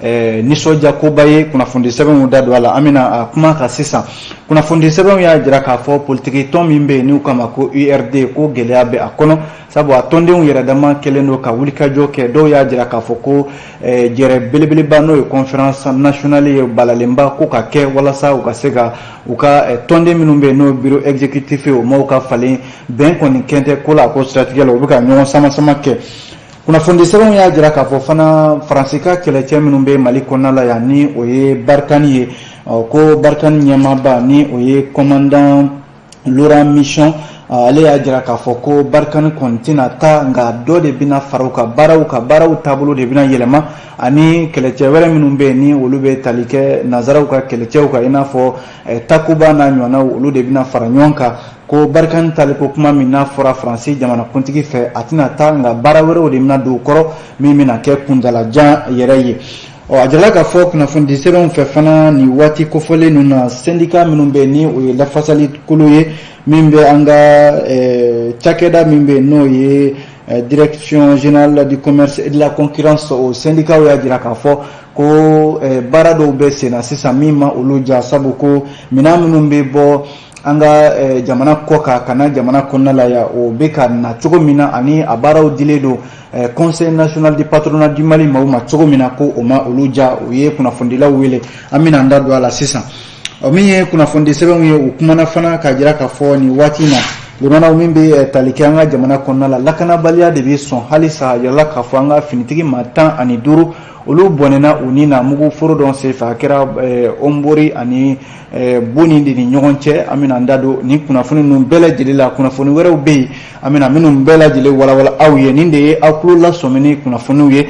Nisɔndiya koba ye. Kunnafoni sɛbɛnw da don a la, an bɛna a kuma kan sisan. Kunnafoni sɛbɛnw y'a jira k'a fɔ politiki tɔn min bɛ yen n'u k'a ma ko URD, ko gɛlɛya bɛ a kɔnɔ, sabu a tɔndenw yɛrɛ dama kɛlen don ka wulikajɔ kɛ. Dɔw y'a jira k'a fɔ ko jɛrɛ belebeleba, n'o ye conférence nationale ye, balalenba ko ka kɛ walasa u ka se ka u ka tɔnden minnu bɛ yen, n'o bureau exécutif ye, o maaw ka falen. Bɛn kɔni kɛn tɛ ko la a ko siratigɛ la, u bɛ ka ɲɔgɔn sama sama kɛ. Kunnafoni sɛbɛnw y'a jira k'a fɔ fana, Faransi ka kɛlɛcɛ minnu bɛ Mali kɔnɔna la yan, ni o ye Barkhane ye, ko Barkhane ɲɛmaaba, ni o ye commandant Laurent Mission, ale y'a jira k'a fɔ ko Barkhane kɔni tɛna taa, nka dɔ de bɛna fara u ka baaraw ka baaraw taabolo de bɛna yɛlɛma, ani kɛlɛcɛ wɛrɛ minnu bɛ yen, ni olu bɛ tali kɛ nanzaraw ka kɛlɛcɛw kan, i n'a fɔ Takuba n'a ɲɔgɔnnaw, olu de bɛna fara ɲɔgɔn kan. Ko Barkhane tali ko kuma min n'a fɔra Faransi jamanakuntigi fɛ, a tɛna taa, nka baara wɛrɛw de bɛna don o kɔrɔ min bɛna kɛ kuntalajan yɛrɛ ye. Ɔ, a jirala k'a fɔ kunnafoni sɛbɛnw fɛ fana, nin waati kofɔlen ninnu na, syndicat minnu bɛ yen, ni o ye lafasalikulu ye min bɛ an ka cakɛda min bɛ yen, n'o ye Direction générale du commerce et de la concurrence, o syndicat y'a jira k'a fɔ ko baara dɔw bɛ sen na sisan min ma olu ja, sabu ko minɛn minnu bɛ bɔ an ka jamana kɔ kan ka na jamana kɔnɔna la yan, o bɛ ka na cogo min na, ani a baaraw dilen don Conseil national du patronat du Mali maaw ma cogo min na, ko o ma olu ja. U ye kunnafonidilaw wele, an bɛna an da don a la sisan. Ɔ, min ye kunnafoni sɛbɛnw ye, u kumana fana k'a jira k'a fɔ nin waati in na, limanaw min bɛ tali kɛ an ka jamana kɔnɔna la, lakanabaliya de bɛ sɔn halisa. A jirala k'a fɔ an ka finitigi maa 15, olu bɔnɛna u ni na mugu foro dɔ senfɛ. A kɛra Hombori ani Boni de ni ɲɔgɔn cɛ. An bɛna an da don nin kunnafoni ninnu bɛɛ lajɛlen la. Kunnafoni wɛrɛw bɛ yen, an bɛna minnu bɛɛ lajɛlen walawala aw ye. Nin de ye aw tulo lasɔmi ni kunnafoniw ye.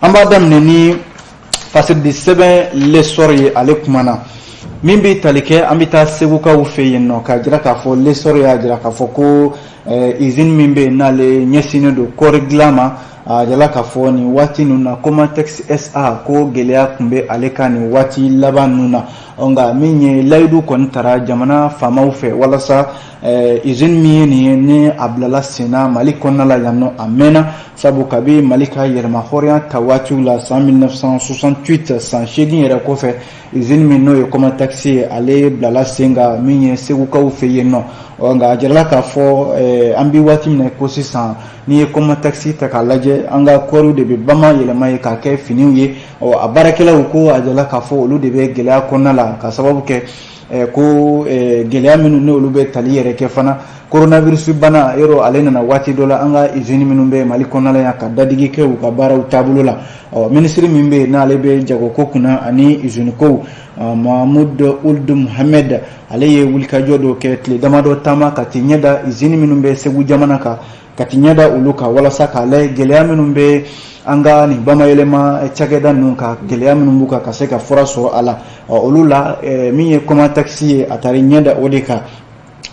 An b'a daminɛ ni fasiridi sɛbɛn L'Essor ye. Ale kumana min bɛ tali kɛ, an bɛ taa Segukaw fɛ yen nɔ, k'a jira k'a fɔ L'Essor y'a jira k'a fɔ ko usine min bɛ yen, n'ale ɲɛsinnen don kɔɔri dilan ma, a jira k'a fɔ nin waati ninnu na, Comatex SA, ko gɛlɛya tun bɛ ale kan nin waati laban ninnu na. Nka min ye layidu kɔni tara jamana faamaw fɛ walasa usine min ye nin ye, ni a bilala sen na Mali kɔnɔna la yan nɔ, a mɛnna, sabu kabi Mali ka yɛrɛma hɔrɔnya ta waatiw la, san 1968, san 8 yɛrɛ kɔfɛ, usine min n'o ye Comatex ye, ale bilala sen kan min ye Segukaw fɛ yen nɔ. Nka a jirala k'a fɔ an bɛ waati min na ko sisan, n'i ye Comatex ta k'a lajɛ, an ka kɔɔriw de bɛ bama yɛlɛma ye k'a kɛ finiw ye. Ɔ, a baarakɛlaw ko a jirala k'a fɔ olu de bɛ gɛlɛya kɔnɔna la, ka sababu kɛ ko gɛlɛya minnu n'olu bɛ tali yɛrɛ kɛ fana, coronavirus bana yɔrɔ, ale nana waati dɔ la an ka usine minnu bɛ Mali kɔnɔna la yan, ka dadigi kɛ u ka baaraw taabolo la. Ɔ, minisiri min bɛ yen, n'ale bɛ jagoko kunna ani usine kow, Mahmoud Ould Mohamed, ale ye wulikajɔ dɔ kɛ, tile damadɔ taama ka t'i ɲɛ da usine minnu bɛ Segu jamana kan, ka t'i ɲɛ da olu kan walasa k'a lajɛ gɛlɛya minnu bɛ an ka nin bamayɛlɛma cakɛda ninnu kan, gɛlɛya minnu b'u kan, ka se ka fura sɔrɔ a la. Ɔ, olu la, min ye Comatex ye, a taara ɲɛ da o de kan.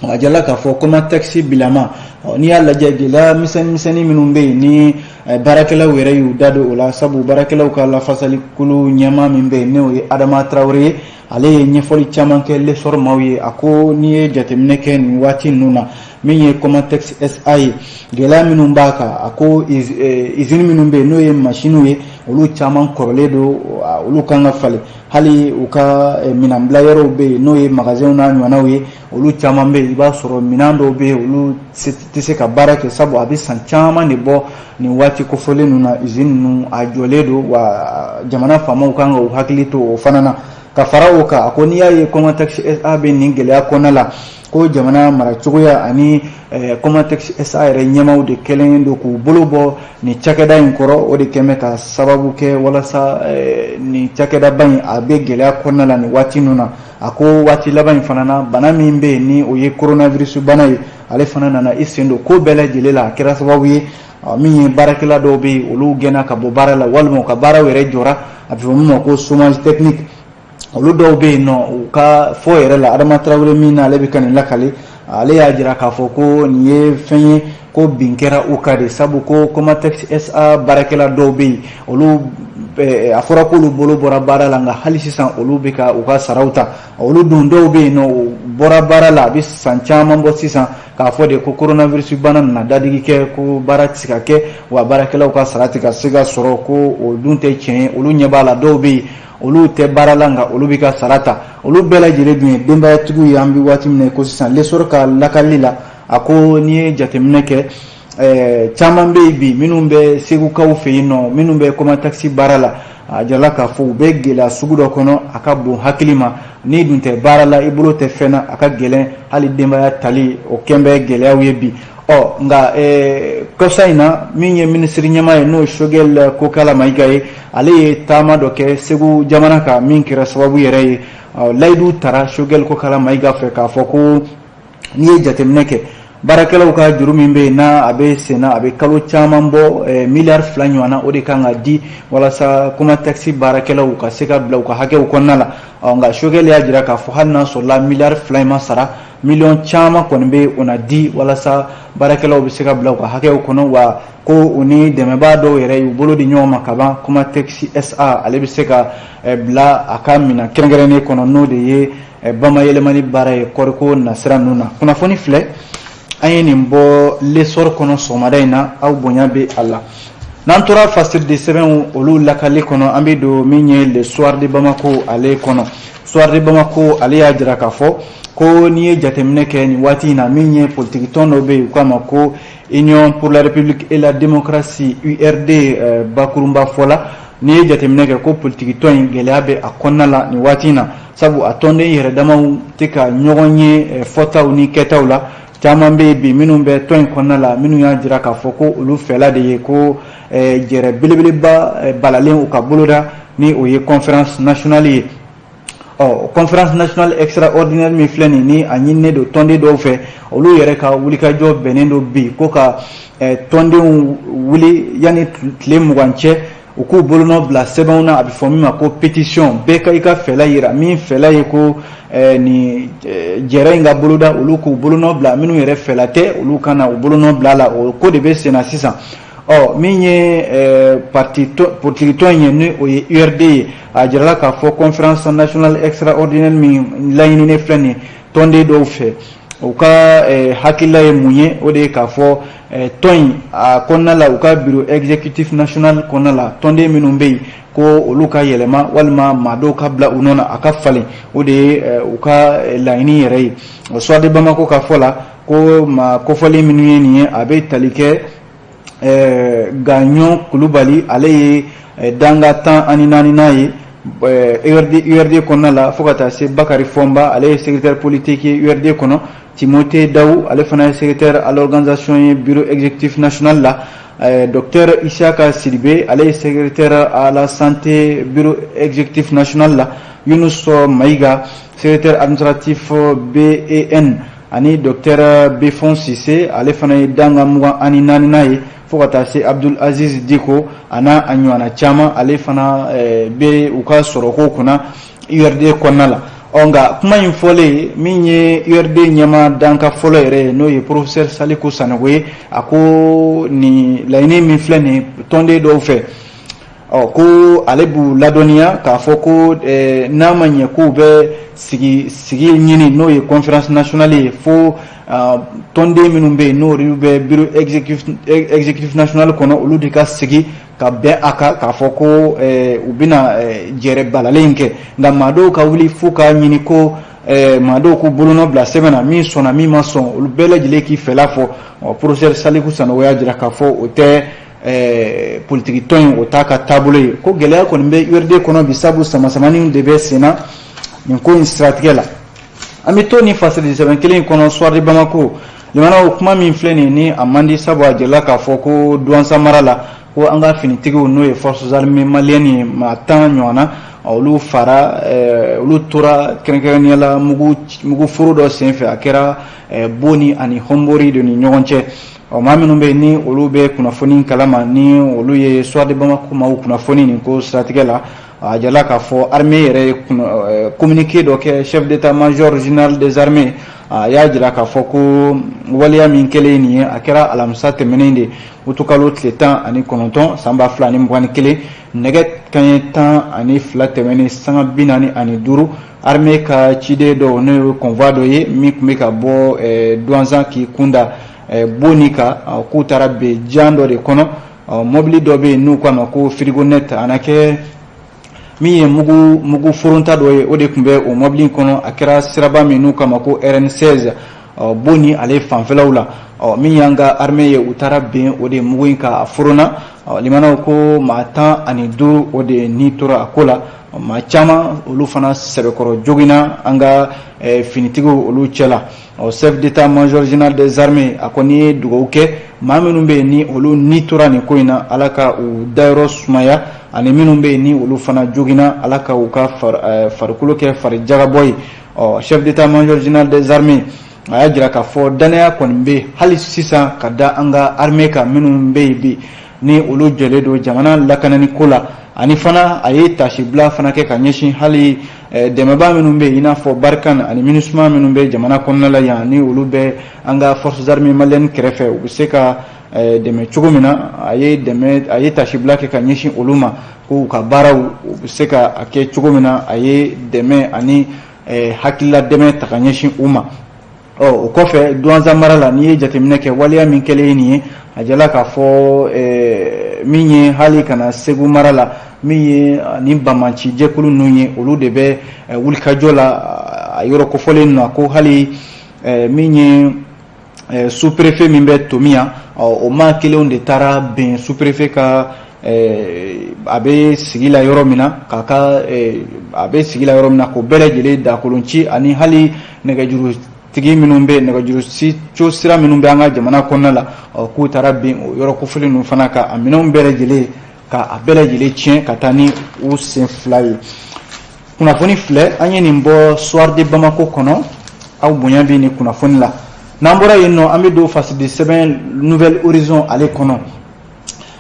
A jirala k'a fɔ Comatex bilama, n'i y'a lajɛ, gɛlɛya misɛnnin misɛnnin minnu bɛ yen, ni baarakɛlaw yɛrɛ y'u da don o la, sabu baarakɛlaw ka lafasalikulu ɲɛmaa min bɛ yen, n'o ye Adama Tarawele ye, ale ye ɲɛfɔli caman kɛ L'Essor maaw ye. A ko n'i ye jateminɛ kɛ nin waati ninnu na, min ye Comatex SA ye, gɛlɛya minnu b'a kan, a ko usine minnu bɛ yen, n'o ye masiniw ye, olu caman kɔrɔlen don, olu kan ka falen. Hali u ka minɛnbila yɔrɔw bɛ yen, n'o ye magasinw n'a ɲɔgɔnnaw ye, olu caman bɛ yen, i b'a sɔrɔ minɛn dɔw bɛ yen, olu tɛ se ka baara kɛ, sabu a bɛ san caman de bɔ nin waati kofɔlen ninnu na, usine ninnu a jɔlen don. Wa jamana faamaw kan ka u hakili to o fana na. Ka fara o kan, a ko n'i y'a ye Comatex SA bɛ nin gɛlɛya kɔnɔna la, ko jamana maracogoya ani Comatex SA yɛrɛ ɲɛmaaw de kɛlen don k'u bolo bɔ nin cakɛda in kɔrɔ. O de kɛn bɛ ka sababu kɛ walasa nin cakɛdaba in a bɛ gɛlɛya kɔnɔna la nin waati ninnu na. A ko waati laban in fana na, bana min bɛ yen, ni o ye coronavirus bana ye, ale fana nana i sen don ko bɛɛ lajɛlen la. A kɛra sababu ye min ye, baarakɛla dɔw bɛ yen, olu gɛnna ka bɔ baara la, walima u ka baaraw yɛrɛ jɔra, a bɛ fɔ min ma ko chômage technique. Olu dɔw bɛ yen nɔ, u ka fɔ yɛrɛ la, Adama Tarawele min n'ale bɛ ka nin lakale, ale y'a jira k'a fɔ ko nin ye fɛn ye ko bin kɛra u kan de, sabu ko Comatex SA baarakɛla dɔw bɛ yen, olu A fɔra k'olu bolo bɔra baara la, nka hali sisan olu bɛ ka u ka saraw ta. Olu dun dɔw bɛ yen nɔ, u bɔra baara la a bɛ san caman bɔ sisan, k'a fɔ de ko coronavirus bana nana dadigi kɛ, ko baara tɛ se ka kɛ, wa baarakɛlaw ka sara tɛ ka se ka sɔrɔ, ko o dun tɛ tiɲɛ ye. Olu ɲɛ b'a la, dɔw bɛ yen, olu tɛ baara la, nka olu bɛ ka sara ta. Olu bɛɛ lajɛlen dun ye denbayatigiw ye. An bɛ waati min na ko sisan, L'Essor ka lakali la, a ko n'i ye jateminɛ kɛ, caman bɛ yen bi minnu bɛ Segukaw fɛ yen nɔ, minnu bɛ Comatex baara la, a jirala k'a fɔ u bɛ gɛlɛya sugu dɔ kɔnɔ, a ka bon hakili ma. N'i dun tɛ baara la, i bolo tɛ fɛn na, a ka gɛlɛn, hali denbaya tali o kɛn bɛ gɛlɛyaw ye bi. Ɔ nka kɔsa in na, min ye minisiri ɲɛmaa ye, n'o ye Choguel Kokala Mayiga ye, ale ye taama dɔ kɛ Segu jamana kan, min kɛra sababu yɛrɛ ye, layidu tara Choguel Kokala Mayiga fɛ k'a fɔ ko n'i ye jateminɛ kɛ, baarakɛlaw ka juru min bɛ yen, n'a a bɛ sen na, a bɛ kalo caman bɔ, miliyari 2 ɲɔgɔn na, o de kan ka di walasa Comatex baarakɛlaw ka se ka bila u ka hakɛw kɔnɔna la. Ɔ nka Choguel y'a jira k'a fɔ hali n'a sɔrɔla miliyari 2 in ma sara, miliyɔn caman kɔni bɛ o na di walasa baarakɛlaw bɛ se ka bila u ka hakɛw kɔnɔ. Wa ko u ni dɛmɛbaa dɔw yɛrɛ y'u bolo di ɲɔgɔn ma kaban, Comatex SA ale bɛ se ka bila a ka minɛn kɛrɛnkɛrɛnnen kɔnɔ, n'o de ye bamayɛlɛmani baara ye kɔɔriko nasira ninnu na. Kunnafoni filɛ, an ye nin bɔ L'Essor kɔnɔ sɔgɔmada in na, aw bonya bɛ a la. N'an tora fasiridi sɛbɛnw olu lakali kɔnɔ, an bɛ don min ye Le Soir de Bamako ale kɔnɔ. Soir de Bamako ale y'a jira k'a fɔ ko n'i ye jateminɛ kɛ nin waati in na, min ye politiki tɔn dɔ bɛ yen, u k'a ma ko Union pour la République et la démocratie, URD, bakurunba fɔ la, n'i ye jateminɛ kɛ ko politiki tɔn in, gɛlɛya bɛ a kɔnɔna la nin waati in na, sabu a tɔnden yɛrɛ damaw tɛ ka ɲɔgɔn ye fɔtaw ni kɛtaw la. Caman bɛ yen bi minnu bɛ tɔn in kɔnɔna la, minnu y'a jira k'a fɔ ko olu fɛla de ye ko jɛrɛ belebeleba balalen u ka boloda, ni o ye conférence nationale ye. Ɔ conférence nationale extraordinaire min filɛ nin, ni a ɲininen don tɔnden dɔw fɛ, olu yɛrɛ ka wulikajɔ bɛnnen don bi ko ka tɔndenw wuli yanni tile 20 cɛ, u k'u bolonɔ bila sɛbɛnw na, a bɛ fɔ min ma ko pétition. Bɛɛ ka i ka fɛla yira. Min fɛla ye ko nin jɛrɛ in ka boloda, olu k'u bolonɔ bila. Minnu yɛrɛ fɛla tɛ, olu ka na u bolonɔ bila la. O ko de bɛ sen na sisan. Ɔ min ye parti politique tɔn in ye, ni o ye URD ye, a jirala k'a fɔ conférence nationale extraordinaire min laɲininen filɛ nin ye tɔnden dɔw fɛ, u ka hakilila ye mun ye? O de ye k'a fɔ tɔn in a kɔnɔna la, u ka bureau exécutif national kɔnɔna la, tɔnden minnu bɛ yen, ko olu ka yɛlɛma walima maa dɔw ka bila u nɔ na, a ka falen. O de ye u ka laɲini yɛrɛ ye. Soir de Bamako ka fɔ la, ko maa kofɔlen minnu ye nin ye, a bɛ tali kɛ Gaɲɔn Kulubali, ale ye danga 14nan ye URD kɔnɔna la, fo ka taa se Bakari Fɔnba, ale ye secrétaire politique ye URD kɔnɔ, Timothée Daou, ale fana ye secrétaire à l'organisation ye bureau exécutif national la, docteur Isiaka Sidibe, ale ye secrétaire à la santé bureau exécutif national la, Yunus Mayiga, secrétaire administratif BEN, ani docteur Befon Sise, ale fana ye danga 24nan ye, fo ka taa se Abdul Aziz Diko, a n'a a ɲɔgɔnna caman, ale fana bɛ u ka sɔrɔko kunna URD kɔnɔna la. Ɔ nka kuma in fɔlen, min ye URD ɲɛmaa danka fɔlɔ yɛrɛ ye, n'o ye professeur Saliku Sanogo ye, a ko nin laɲini min filɛ nin tɔnden dɔw fɛ, ɔ ko ale b'u ladɔnniya k'a fɔ ko n'a ma ɲɛ k'u bɛ sigi sigi ɲini, n'o ye conférence nationale ye, fo tɔnden minnu bɛ yen, n'olu bɛ bureau exécutif national kɔnɔ, olu de ka sigi ka bɛn a kan k'a fɔ ko u bɛna jɛrɛ balalen in kɛ. Nka maa dɔw ka wuli f'u ka ɲini ko maa dɔw k'u bolonɔ bila sɛbɛn na, min sɔnna, min ma sɔn, olu bɛɛ lajɛlen k'i fɛla fɔ. Ɔ professeur Saliku Sanogo y'a jira k'a fɔ o tɛ politiki tɔn in, o t'a ka taabolo ye. Ko gɛlɛya kɔni bɛ URD kɔnɔ bi, sabu samasamani de bɛ sen na nin ko in siratigɛ la. An bɛ to ni fasiri sɛbɛn kelen in kɔnɔ, Soir de Bamako. Limanaw, kuma min filɛ nin ni a man di, sabu a jirala k'a fɔ ko Douentza mara la, ko an ka finitigiw, n'o ye forces armées maliennes ye, maa 10 ɲɔgɔn na, olu fara, olu tora kɛrɛnkɛrɛnnenya la mugu muguforo dɔ senfɛ. A kɛra Boni ani Hombori de ni ɲɔgɔn cɛ. Ɔ maa minnu bɛ yen, ni olu bɛ kunnafoni kalama, ni olu ye Soir de Bamako maaw kunnafoni nin ko siratigɛ la, a jirala k'a fɔ armée yɛrɛ ye communiqué dɔ kɛ. Chef d'état-major général des armées, A y'a jira k'a fɔ ko waleya min kɛlen nin ye, a kɛra alamisa tɛmɛnen de, utukalo tile 19 san 2021, nɛgɛ kanɲɛ 12 tɛmɛnen sanga 45, armée ka ciden dɔw, n'o ye convoi dɔ ye min tun bɛ ka bɔ Douentza k'i kunda Boni kan, k'u taara ben jan dɔ de kɔnɔ. Mɔbili dɔ bɛ yen n'u k'a ma ko fourgonnette, a na kɛ min ye mugu foronta dɔ ye, o de tun bɛ o mɔbili kɔnɔ. A kɛra siraba min n'u k'a ma ko RN16, Boni ale fanfɛlaw la. Min y'an ka armée ye, u taara ben o de mugu in ka foronna. Limanaw, ko maa 15 o de ni tora a ko la, maa caman olu fana sɛbɛkɔrɔ joginna an ka finitigiw olu cɛ la. Chef d'état-major général des armées, a kɔni ye dugawu kɛ maa minnu bɛ yen ni olu ni tora nin ko in na, Ala ka u dayɔrɔ sumaya, ani minnu bɛ yen ni olu fana joginna, Ala ka u ka farikolo kɛ fari jagabɔ ye. Ɔ, chef d'état-major général des armées, a y'a jira k'a fɔ danaya kɔni bɛ hali sisan ka da an ka armée kan, minnu bɛ yen bi ni olu jɔlen don jamana lakanani ko la. Ani fana a ye tasibila fana kɛ ka ɲɛsin hali dɛmɛbaa minnu bɛ yen, i n'a fɔ Barkhane ani MINUSMA minnu bɛ jamana kɔnɔna la yan, ni olu bɛ an ka forces armées maliennes kɛrɛfɛ, u bɛ se ka dɛmɛ cogo min na. A ye dɛmɛ, a ye tasibila kɛ ka ɲɛsin olu ma, ko u ka baaraw u bɛ se ka a kɛ cogo min na. A ye dɛmɛ ani hakilila dɛmɛ ta ka ɲɛsin u ma. Ɔ, o kɔfɛ, Douentza mara la, n'i ye jateminɛ kɛ, waleya min kɛlen nin ye, a jala k'a fɔ min ye hali ka na Segu mara la, min ye ni banbanci jɛkulu ninnu ye, olu de bɛ wulikajɔ la a yɔrɔ kofɔlen na, ko hali min ye sous-préfet min bɛ Tominian, o maa kelenw de taara ben sous-préfet ka a bɛ sigi la yɔrɔ min na, k'a ka a bɛ sigi la yɔrɔ min na, k'o bɛɛ lajɛlen dakolon ci, ani hali nɛgɛjuru tigi minnu bɛ nɛgɛjuru si co sira minnu bɛ an ka jamana kɔnɔna la, k'u taara ben o yɔrɔ kofɔlen ninnu fana kan, a minɛnw bɛɛ lajɛlen ka a bɛɛ lajɛlen tiɲɛ ka taa ni u sen fila ye. Kunnafoni filɛ, an ye nin bɔ Soir de Bamako kɔnɔ. Aw bonya bɛ nin kunnafoni la. N'an bɔra yen nɔ, an bɛ don fasidi sɛbɛn Nouvel Horizon ale kɔnɔ.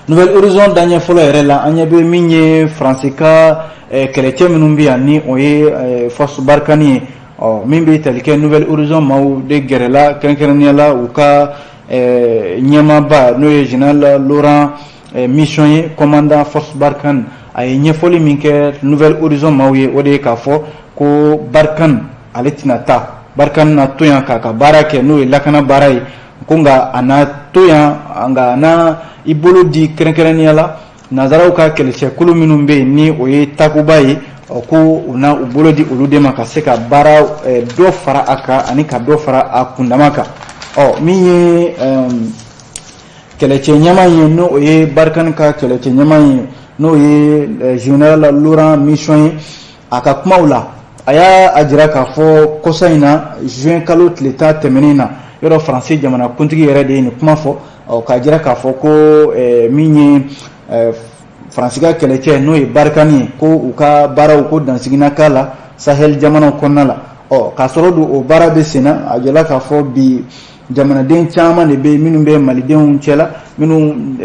Nouvel Horizon daɲɛ fɔlɔ yɛrɛ la, an ɲɛ bɛ min ye Faransi ka kɛlɛcɛ minnu bɛ yan, ni o ye Force Barkhane ye. Ɔ, min bɛ tali kɛ Nouvel Horizon maaw de gɛrɛla, kɛrɛnkɛrɛnnenya la u ka ɲɛmaaba, n'o ye général Laurent Mission ye, commandant Force Barkhane, a ye ɲɛfɔli min kɛ Nouvel Horizon maaw ye, o de ye k'a fɔ ko Barkhane ale tɛna taa, Barkhane na to yan k'a ka baara kɛ, n'o ye lakana baara ye, ko nka a na to yan, nka a na i bolo di kɛrɛnkɛrɛnnenya la nanzaraw ka kɛlɛcɛkulu minnu bɛ yen, ni o ye Takuba ye, ko u na u bolo di olu de ma ka se ka baara dɔ fara a kan ani ka dɔ fara a kundama kan. Ɔ, min ye kɛlɛcɛ ɲɛmaa ye, n'o o ye Barkhane ka kɛlɛcɛ ɲɛmaa ye, n'o ye général Laurent Mission ye, a ka kumaw la, a y'a a jira k'a fɔ kɔsa in na, juin kalo tile 10 tɛmɛnen na, yɔrɔ Faransi jamana kuntigi yɛrɛ de ye nin kuma fɔ, k'a jira k'a fɔ ko min ye Faransi ka kɛlɛcɛ, n'o ye Barkhane ye, ko u ka baaraw ko dansigina k'a la Sahel jamanaw kɔnɔna la. Ɔ, k'a sɔrɔ don o baara bɛ sen na, a jira k'a fɔ bi jamanaden caman de bɛ yen minnu bɛ malidenw cɛla, minnu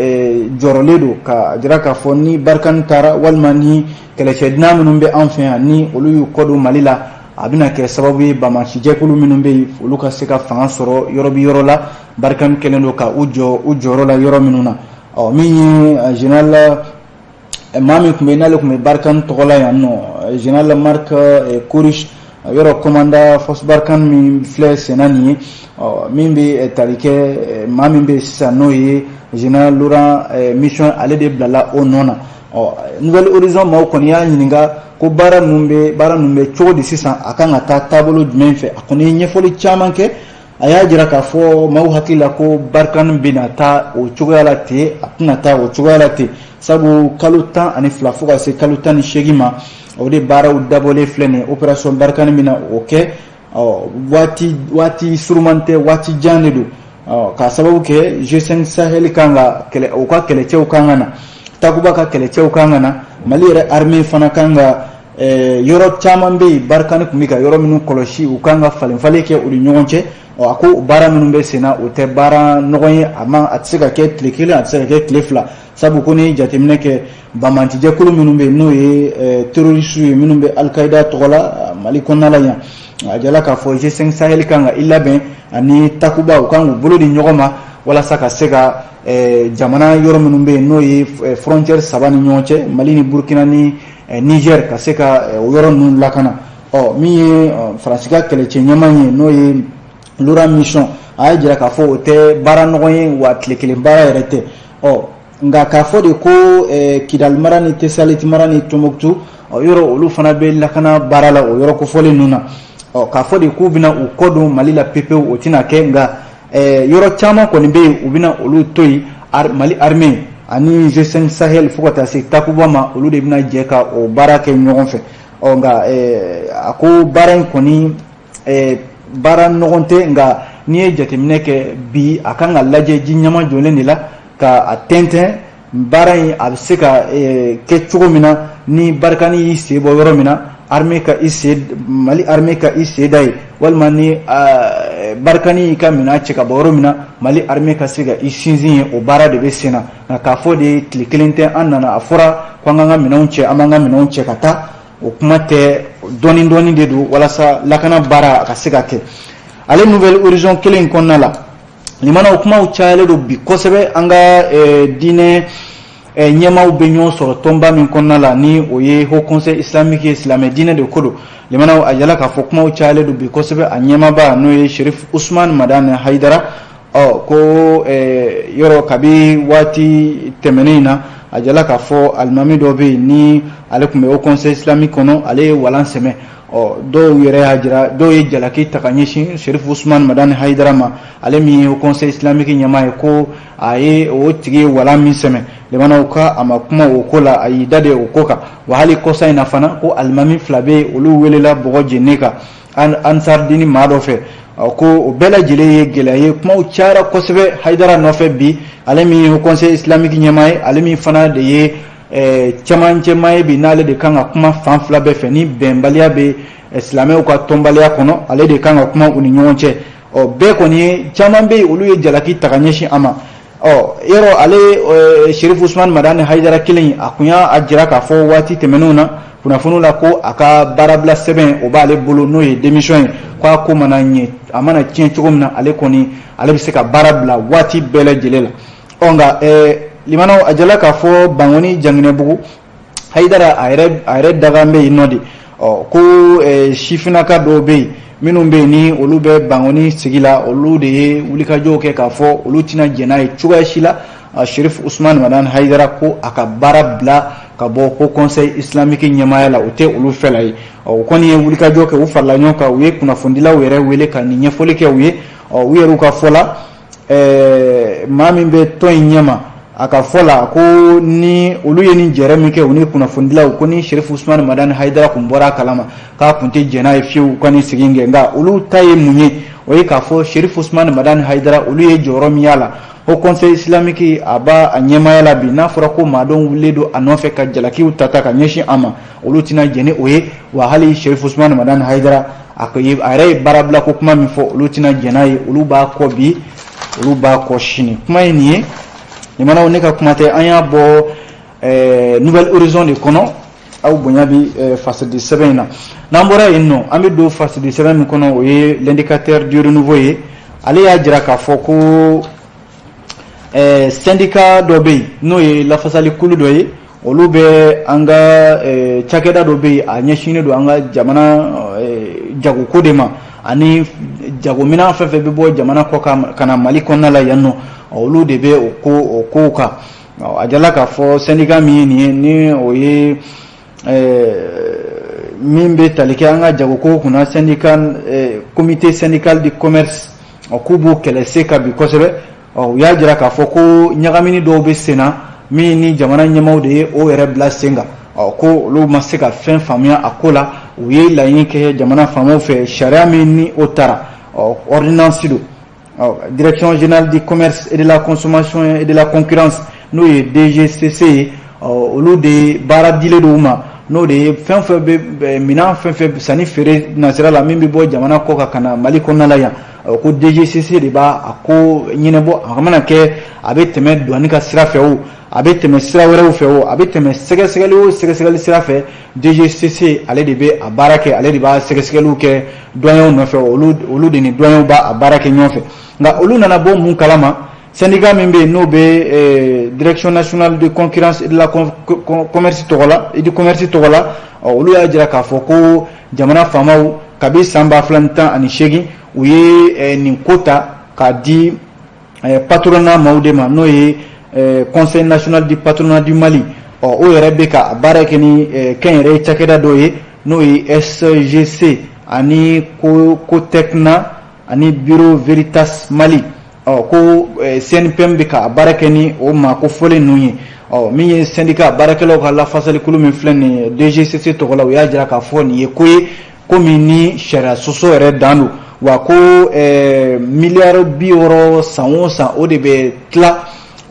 jɔrɔlen don ka jira k'a fɔ ni Barkhane taara, walima ni kɛlɛcɛ dunan minnu bɛ an fɛ yan, ni olu y'u kɔ don Mali la, a bɛna kɛ sababu ye banbaacijɛkulu minnu bɛ yen, olu ka se ka fanga sɔrɔ yɔrɔ bi yɔrɔ la, Barkhane kɛlen don ka u jɔ u jɔyɔrɔ la yɔrɔ minnu na. Ɔ, min ye général maa min tun bɛ yen, n'ale tun bɛ Barkhane tɔgɔ la yan nɔ, général Marc Koriche, yɔrɔ commandant Force Barkhane min filɛ senna nin ye, ɔ, min bɛ tali kɛ maa min bɛ sisan, n'o ye général Laurent Mission, ale de bilala o nɔ na. Ɔ, Nouvel Horizon maaw kɔni y'a ɲininka ko baara ninnu bɛ cogo di sisan, a kan ka taa taabolo jumɛn fɛ? A kɔni ye ɲɛfɔli caman kɛ. A y'a jira k'a fɔ maaw hakili la ko Barkhane bɛna taa o cogoya la ten, a tɛna taa o cogoya la ten, sabu kalo 12 fo ka se kalo 18 ma, o de baaraw dabɔlen filɛ nin ye, opération Barkhane bɛna o kɛ. Ɔ, waati suruman tɛ, waati jan de don. Ɔ, k'a sababu kɛ G5 Sahel kan ka kɛlɛ, u ka kɛlɛcɛw kan ka na, Takuba ka kɛlɛcɛw kan ka na, Mali yɛrɛ armée fana kan ka yɔrɔ caman bɛ yen, Barkhane tun bɛ ka yɔrɔ minnu kɔlɔsi, u kan ka falen falen kɛ u ni ɲɔgɔn cɛ. Ɔ, a ko baara minnu bɛ sen na, o tɛ baara nɔgɔn ye, a ma a tɛ se ka kɛ tile kelen, a tɛ se ka kɛ tile 2, sabu ko ni jateminɛ kɛ, banbaacijɛkulu minnu bɛ yen, n'o ye terroristes ye, minnu bɛ Al-Qaïda tɔgɔ la Mali kɔnɔna la yan. A jala k'a fɔ G5 Sahel kan ka i labɛn ani Takuba, u kan k'u bolo di ɲɔgɔn ma walasa ka se ka jamana yɔrɔ minnu bɛ yen, n'o ye frontière saba ni ɲɔgɔn cɛ, Mali ni Burkina ni Niger, ka se ka o yɔrɔ ninnu lakana. Ɔ, min ye Faransi ka kɛlɛcɛ ɲɛmaa ye, n'o ye Laurent Mission, a y'a jira k'a fɔ o tɛ baara nɔgɔn ye, wa tile kelen baara yɛrɛ tɛ. Ɔ, nka k'a fɔ de ko Kidali mara ni Tesaliti mara ni Tombouctou yɔrɔ, olu fana bɛ lakana baara la o yɔrɔ kofɔlen ninnu na. Ɔ, k'a fɔ de k'u bɛna u kɔ don Mali la pepewu, o tɛna kɛ. Nka yɔrɔ caman kɔni bɛ yen, u bɛna olu to yen, Mali armée ani G5 Sahel fo ka taa se Takuba ma, olu de bɛna jɛ ka o baara kɛ ɲɔgɔn fɛ. Ɔ, nka a ko baara in kɔni, baara nɔgɔn tɛ. Nka n'i ye jateminɛ kɛ bi, a kan ka lajɛ ji ɲɛma jɔlen de la ka a tɛntɛn. Baara in a bɛ se ka kɛ cogo min na, ni Barkhane y'i sen bɔ yɔrɔ min na, armée ka i sen, Mali armée ka i sen da yen, walima ni Barkhane y'i ka minɛn cɛ ka bɔ yɔrɔ min na, Mali armée ka se ka i sinsin yen, o baara de bɛ sen na. Nka k'a fɔ de tile kelen tɛ, an nana, a fɔra ko an k'an ka minɛnw cɛ, an b'an ka minɛnw cɛ ka taa, o kuma tɛ. Dɔɔni dɔɔni de don walasa lakana baara a ka se ka kɛ. Ale Nouvel Horizon kelen in kɔnɔna la, limanaw, kumaw cayalen don bi kosɛbɛ. An ka diinɛ ɲɛmaaw bɛ ɲɔgɔn sɔrɔ tɔnba min kɔnɔna la, ni o ye Haut Conseil islamique ye, silamɛ diinɛ de ko don. Limanaw, a yala k'a fɔ kumaw cayalen don bi kosɛbɛ. A ɲɛmaaba, n'o ye Cherif Ousmane Madani Haidara, ɔ, ko yɔrɔ kabi waati tɛmɛnen in na, a jala k'a fɔ alimami dɔ bɛ yen, ni ale tun bɛ Haut Conseil islamique kɔnɔ, ale ye walan sɛmɛ. Ɔ, dɔw yɛrɛ y'a jira, dɔw ye jalaki ta ka ɲɛsin Cherif Ousmane Madani Haidara ma, ale min ye Haut Conseil islamique ɲɛmaa ye, ko a ye o tigi ye walan min sɛmɛ. Limanaw, ka a ma kuma o ko la, a y'i da de o ko kan. Wa hali kɔsa in na fana, ko alimami fila bɛ yen, olu welela bɔgɔ jeninen kan Ansar Dine maa dɔ fɛ. Ko o bɛɛ lajɛlen ye gɛlɛya ye. Kumaw cayara kosɛbɛ Hayidara nɔfɛ bi, ale min ye Conseil islamique ɲɛmaa ye, ale min fana de ye cɛmancɛmaa ye bi, n'ale de kan ka kuma fan fila bɛɛ fɛ ni bɛnbaliya bɛ silamɛw ka tɔnbaliya kɔnɔ, ale de kan ka kuma u ni ɲɔgɔn cɛ. Ɔ, bɛɛ kɔni ye, caman bɛ yen, olu ye jalaki ta ka ɲɛsin a ma. Ɔ, yɔrɔ ale Cherif Ousmane Madani Hayidara kelen, a kun y'a jira k'a fɔ waati tɛmɛnenw na kunnafoniw la ko a ka baarabila sɛbɛn, o b'ale bolo, n'o ye démission ye, ko a ko mana ɲɛ, a mana tiɲɛ cogo min na, ale kɔni, ale bɛ se ka baara bila waati bɛɛ lajɛlen la. Ɔ, nka limanaw, a jala k'a fɔ Bankoni Janginɛbugu, Hayidara a yɛrɛ dagan bɛ yen nɔ de. Ɔ, ko sifinnaka dɔw bɛ yen, minnu bɛ yen, ni olu bɛ Bankoni sigi la, olu de ye wulikajɔw kɛ k'a fɔ olu tɛna jɛn n'a ye cogoya si la, Cherif Ousmane Madani Hayidara, ko a ka baara bila ka bɔ Haut Conseil islamique ɲɛmaaya la, o tɛ olu fɛla ye. Ɔ, o kɔni ye wulikajɔ kɛ, u farala ɲɔgɔn kan, u ye kunnafonidilaw yɛrɛ wele ka nin ɲɛfɔli kɛ u ye. Ɔ, u yɛrɛ ka fɔ la, maa min bɛ tɔn in ɲɛma, a ka fɔ la ko ni olu ye nin jɛrɛ min kɛ u ni kunnafonidilaw, ko ni Cherif Ousmane Madani Hayidara kun bɔra a kalama, k'a kun tɛ jɛn n'a ye fiyewu ka nin sigi kɛ. Nka olu ta ye mun ye? O ye k'a fɔ Cherif Ousmane Madani Hayidara, olu ye jɔyɔrɔ min y'a la Haut Conseil islamique, a b'a a ɲɛmaaya la bi, n'a fɔra ko maa dɔw wulilen don a nɔfɛ ka jalakiw ta ta ka ɲɛsin a ma, olu tɛna jɛn ni o ye. Wa hali Cherif Ousmane Madani Hayidara, a yɛrɛ ye baarabila ko kuma min fɔ, olu tɛna jɛn n'a ye. Olu b'a kɔ bi, olu b'a kɔ sini. Kuma ye nin ye, limanaw, ne ka kuma tɛ, an y'a bɔ Nouvel Horizon de kɔnɔ. Aw bonya bi fasidi sɛbɛn in na. N'an bɔra yen nɔ, an bɛ don fasidi sɛbɛn min kɔnɔ, o ye L'Indicateur du Renouveau ye. Ale y'a jira k'a fɔ ko syndicat dɔ bɛ yen, n'o ye lafasali kulu dɔ ye, olu bɛ an ka cakɛda dɔ bɛ yen, a ɲɛsinnen don an ka jamana jagoko de ma, ani jagominɛn fɛn fɛn bɛ bɔ jamana kɔ kan ka na Mali kɔnɔna la yan nɔ, olu de bɛ o ko o kow kan. A jala k'a fɔ syndicat min ye nin ye, ni o ye min bɛ tali kɛ an ka jagoko kunna, syndicat, Comité syndical du commerce, k'u b'o kɛlɛ se ka bi kosɛbɛ. U y'a jira k'a fɔ ko ɲagamini dɔw bɛ sen na, min ni jamana ɲɛmaaw de ye o yɛrɛ bila sen kan. Ko olu ma se ka fɛn faamuya a ko la. U ye laɲini kɛ jamana faamaw fɛ, sariya min ni o taara, ordonnance don, Direction générale du commerce et de la consommation et de la concurrence, n'o ye DGCC ye, olu de baara dilen don u ma, n'o de ye fɛn fɛn bɛ minɛn fɛn fɛn sanni feere nasira la, min bɛ bɔ jamana kɔ kan ka na Mali kɔnɔna la yan. Ko DGCC de b'a a ko ɲɛnabɔ. A mana kɛ, a bɛ tɛmɛ douane ka sira fɛ o, a bɛ tɛmɛ sira wɛrɛw fɛ o, a bɛ tɛmɛ sɛgɛsɛgɛli o sɛgɛsɛgɛli sira fɛ, DGCC ale de bɛ a baara kɛ, ale de b'a sɛgɛsɛgɛliw kɛ douaniers nɔfɛ. Olu de ni douaniers b'a a baara kɛ ɲɔgɔn fɛ. Nka olu nana bɔ mun kalama? Syndicat min bɛ yen, n'o bɛ Direction nationale de concurrence et de la commerce tɔgɔ la, et du commerce tɔgɔ la, olu y'a jira k'a fɔ ko jamana faamaw, kabi san 2018, u ye nin ko ta k'a di patronat maaw de ma, n'o ye Conseil national du patronat du Mali. Ɔ, o yɛrɛ bɛ ka baara kɛ ni kɛnyɛrɛye cakɛda dɔw ye, n'o ye SGC ani Cotecna ani Bureau Veritas Mali. Ɔ, ko CNPM bɛ ka baara kɛ ni o maa ko fɔlen ninnu ye. Ɔ, min ye syndicat baarakɛlaw ka lafasalikulu min filɛ nin ye DGCC tɔgɔ la, u y'a jira k'a fɔ nin ye ko ye, ko min ni sariya sɔsɔ yɛrɛ dan don. Wa ko miliyari 60 san o san, o de bɛ tila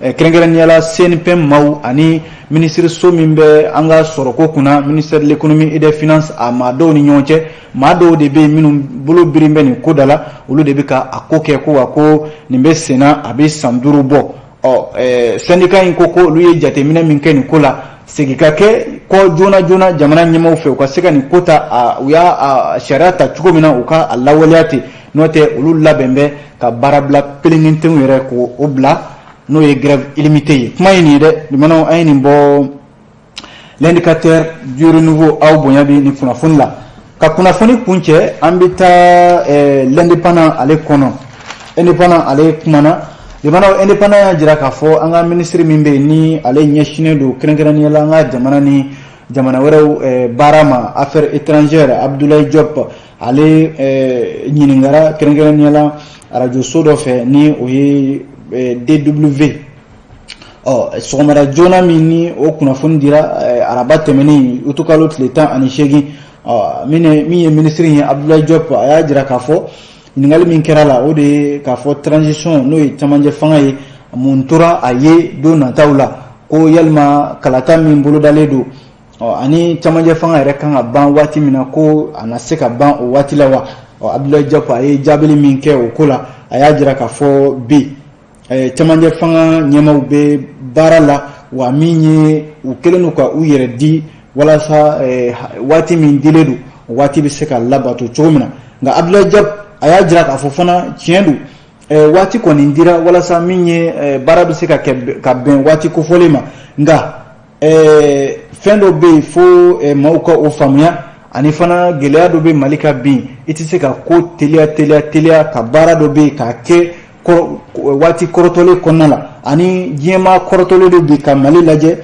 kɛrɛnkɛrɛnnenya la CNPM maaw ani minisiriso min bɛ an ka sɔrɔko kunna, ministère de l'Économie et des Finances, a maa dɔw ni ɲɔgɔn cɛ. Maa dɔw de bɛ yen minnu bolo biri bɛ nin ko da la, olu de bɛ ka a ko kɛ. Ko wa ko nin bɛ senna, a bɛ san 5 bɔ. Ɔ, syndicat in ko olu ye jateminɛ min kɛ nin ko la, segin ka kɛ kɔ joona joona jamana ɲɛmaaw fɛ, u ka se ka nin ko ta, u y'a sariya ta cogo min na, u ka a lawaleya ten. N'o tɛ, olu labɛn bɛ ka baarabila pelenkentenw yɛrɛ k'o o bila, n'o ye grève illimitée ye. Kuma ye nin ye dɛ, limanaw, an ye nin bɔ L'Indicateur du Renouveau. Aw bonya bi nin kunnafoni la. Ka kunnafoni kun cɛ, an bɛ taa L'Indépendant ale kɔnɔ. Indépendant ale kumana, limanaw. Indépendant y'a jira k'a fɔ an ka minisiri min bɛ yen, ni ale ɲɛsinnen don kɛrɛnkɛrɛnnenya la an ka jamana ni jamana wɛrɛw baara ma, Affaires étrangères, Abdoulaye Diop, ale ɲininkara kɛrɛnkɛrɛnnenya la arajoso dɔ fɛ, ni o ye DW. Ɔ, sɔgɔmada joona min ni o kunnafoni dira, araba tɛmɛnen, utukalo tile 18, ɔ, min ye minisiri ye, Abdoulaye Diop, a y'a jira k'a fɔ ɲininkali min kɛra la, o de ye k'a fɔ transition, n'o ye camancɛ fanga ye, mun tora a ye don nataw la, ko yalima kalata min bolodalen don, ɔ, ani camancɛ fanga yɛrɛ kan ka ban waati min na, ko a na se ka ban o waati la wa? Ɔ, Abdoulaye Diop, a ye jaabili min kɛ o ko la, a y'a jira k'a fɔ bi camancɛ fanga ɲɛmaaw bɛ baara la, wa min ye u kɛlen don ka u yɛrɛ di walasa waati min dilen don, o waati bɛ se ka labato cogo min na. Nka Abdoulaye Diop, a y'a jira k'a fɔ fana, tiɲɛ don, waati kɔni dira walasa min ye baara bɛ se ka kɛ ka bɛn waati kofɔlen ma. Nka fɛn dɔ bɛ yen fo maaw ka o faamuya, ani fana gɛlɛya dɔ bɛ Mali ka bin, i tɛ se ka ko teliya teliya teliya ka baara dɔ bɛ yen k'a kɛ waati kɔrɔtɔlen kɔnɔna la. Ani diɲɛmaa kɔrɔtɔlen dɔ bi ka Mali lajɛ,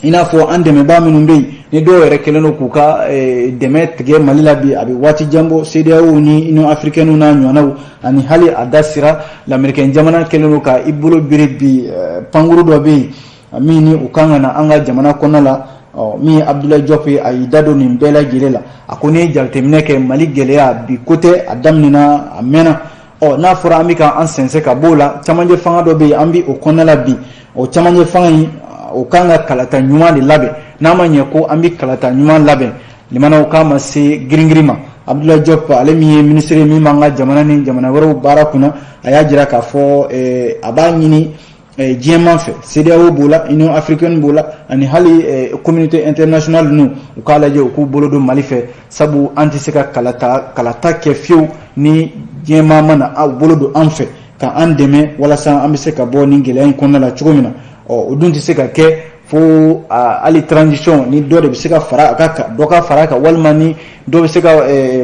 i n'a fɔ an dɛmɛbaa minnu bɛ yen, ni dɔw yɛrɛ kɛlen don k'u ka dɛmɛ tigɛ Mali la bi, a bɛ waati jan bɔ, CEDEAO ni Union africaine n'a ɲɔgɔnnaw, ani hali a da sera lamɛrikɛn jamana kɛlen don ka i bolo biri bi pankuru dɔ bɛ yen min ni u kan ka na an ka jamana kɔnɔna la. Ɔ, min ye Abdoulaye Diop ye, a y'i da don nin bɛɛ lajɛlen la. A ko n'i ye jateminɛ kɛ, Mali gɛlɛya bi ko tɛ, a daminɛna a mɛnna. Ɔ, n'a fɔra an bɛ ka an sɛnsɛn ka b'o la, camancɛ fanga dɔ bɛ yen, an bɛ o kɔnɔna la bi. O camancɛ fanga in, o kan ka kalata ɲuman de labɛn. N'a ma ɲɛ ko an bɛ kalata ɲuman labɛn, limanaw, k'a ma se girin-girin ma. Abdoulaye Diop, ale min ye minisiri min b'an ka jamana ni jamana wɛrɛw baara kunna, a y'a jira k'a fɔ a b'a ɲini diɲɛmaa fɛ, CEDEAO b'o la, Union africaine b'o la, ani hali communauté internationale ninnu, u k'a lajɛ u k'u bolo don Mali fɛ, sabu an tɛ se ka kalata kɛ fiyewu ni diɲɛmaa ma na aw bolo don an fɛ ka an dɛmɛ walasa an bɛ se ka bɔ nin gɛlɛya in kɔnɔna la cogo min na. Ɔ, o dun tɛ se ka kɛ fo hali transition ni dɔ de bɛ se ka fara a kan, dɔ ka fara a kan, walima ni dɔ bɛ se ka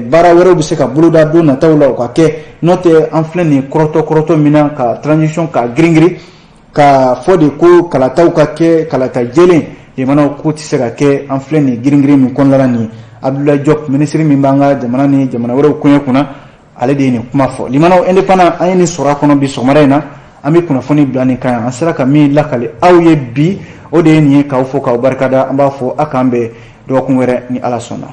baara wɛrɛw bɛ se ka boloda don nataw la, o ka kɛ. N'o tɛ, an filɛ nin ye kɔrɔtɔ kɔrɔtɔ min na ka transition ka girin-girin ka fɔ de ko kalataw ka kɛ kalata jɛlen, limanaw, ko tɛ se ka kɛ. An filɛ nin girin-girin min kɔnɔna la nin ye, Abdoulaye Diop, minisiri min b'an ka jamana ni jamana wɛrɛw koɲɛ kunna, ale de ye nin kuma fɔ. Limanaw, Indépendant, an ye nin sɔrɔ a kɔnɔ bi sɔgɔmada in na. An bɛ kunnafoni bila nin kan yan. An sera ka min lakale aw ye bi, o de ye nin ye. K'aw fo k'aw barikada. An b'a fɔ a k'an bɛn dɔgɔkun wɛrɛ ni Ala sɔnna.